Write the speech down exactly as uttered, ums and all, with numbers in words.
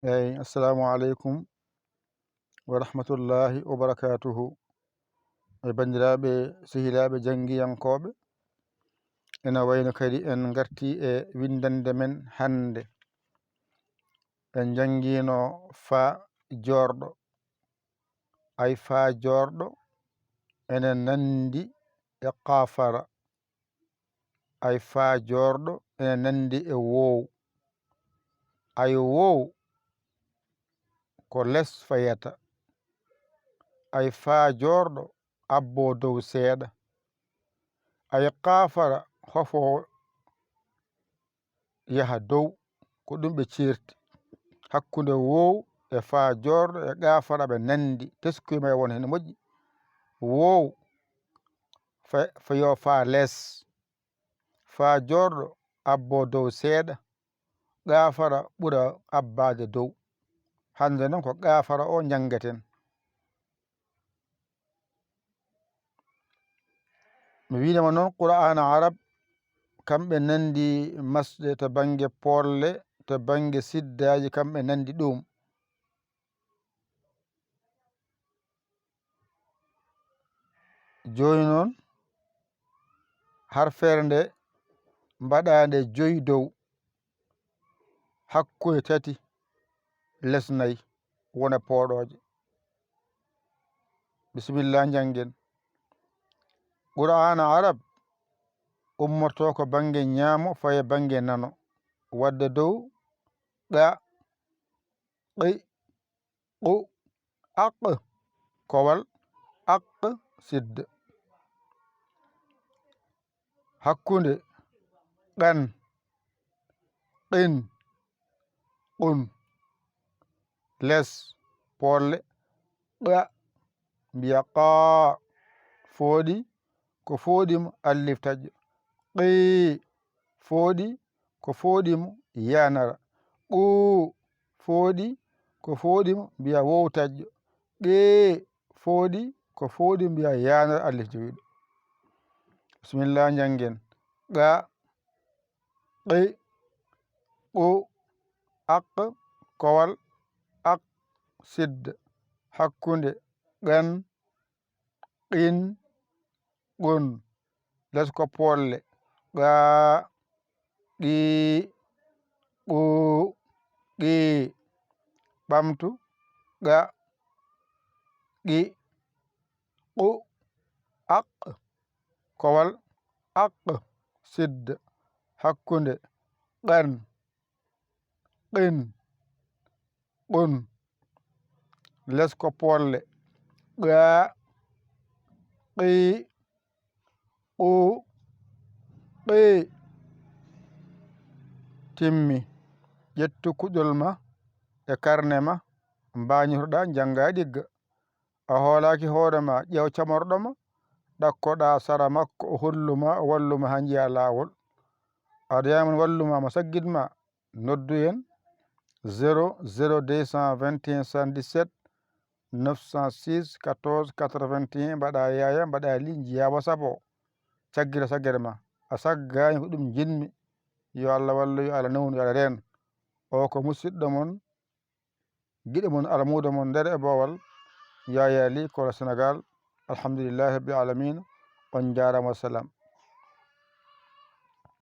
Eyi, assalamu aleykum wa rahmatullahi wa barakatuhu. E banndiraaɓe, sehilaaɓe janngiyankooɓe, ena wayno kadi en ngartii e winndannde men hannde. En njanngiino faa joorɗo. Ay faa joorɗo ene nanndi e qaafara. Ay faa joorɗo ene nanndi e woow. Ay woow ko les fayata. Ay faa joorɗo abboo dow seeɗa. Ay qaafara hofoo yaha dow, ko ɗum ɓe ceerti. Hakkunde woow e faa joorɗo e qaafara ɓe nanndi, teskuya ma e won heen moƴƴi. Woow fa-, fayoo faa les, faa joorɗo abboo dow seeɗa, qaafara ɓura abbaade dow. Hannde noon ko qaafara o njanngeten. Mi wiinama noon Qur'aana Arab, kamɓe nanndi masɗe to bannge poolle, to bannge siddaaji, kamɓe nanndi ɗum. Jooni noon, harfeere nde mbaɗaande joyi dow, hakkunde tati les nayi wona pooɗooje. Bisimilla, njanngen. Qur'aana Arab ummortoo ko bannge ñaamo, faye bannge nano, wadda dow ɗa, qi, qu, aq, kowal, aq, sidda. Hakkunde qan, qin, qun. Les poolle, qa, mbiya qaa. Fooɗi, ko fooɗi mo allif taƴƴo. Qii, fooɗi, ko fooɗi mo yanara. Quu, fooɗi, ko fooɗi mo mbiya woow taƴƴo. Qii, fooɗi, ko fooɗi mbiya yanara allif jowiiɗo. Bisimilla, njanngen. Qa, qi, qu, aq, kowal, aq, sidda, hakkunde, qan, qin, qun, les ko poolle, qa, qi, qu, qi, ɓamtu, qa, qi, qu, aq, kowal, aq, sidda, hakkunde, qan, qin, qun, les ko poolle, qa, qi, qu, qi. Timmi. Ƴettu kuɗol ma e karne ma, mbañotoɗaa, njanngaa ɗigga. A hoolaaki hoore ma, ƴeew camorɗo ma, ɗakkoɗaa sara makko, o hollu ma, o wallu ma haa njiyaa laawol. A dañaama wallu ma, mo saggit ma, noddu en zéro zéro deux cent vingt et un soixante-dix-sept neuf cent six quatorze quatre-vingt-un, mbaɗa yaaya, mbaɗa li, njiyaa WhatsApp o, caggira saggere ma. A saggaani, ko ɗum njiɗmi. Yo Allah wallu, yo Allah newnu, yo Allah reen. O ko musidɗo mon, giɗo mon, almuudo mon nder e boowal, Yaya Ly, Kola Senegal. Alhamdulillahi Rabbil Alamina. On njaaraama, wassalam.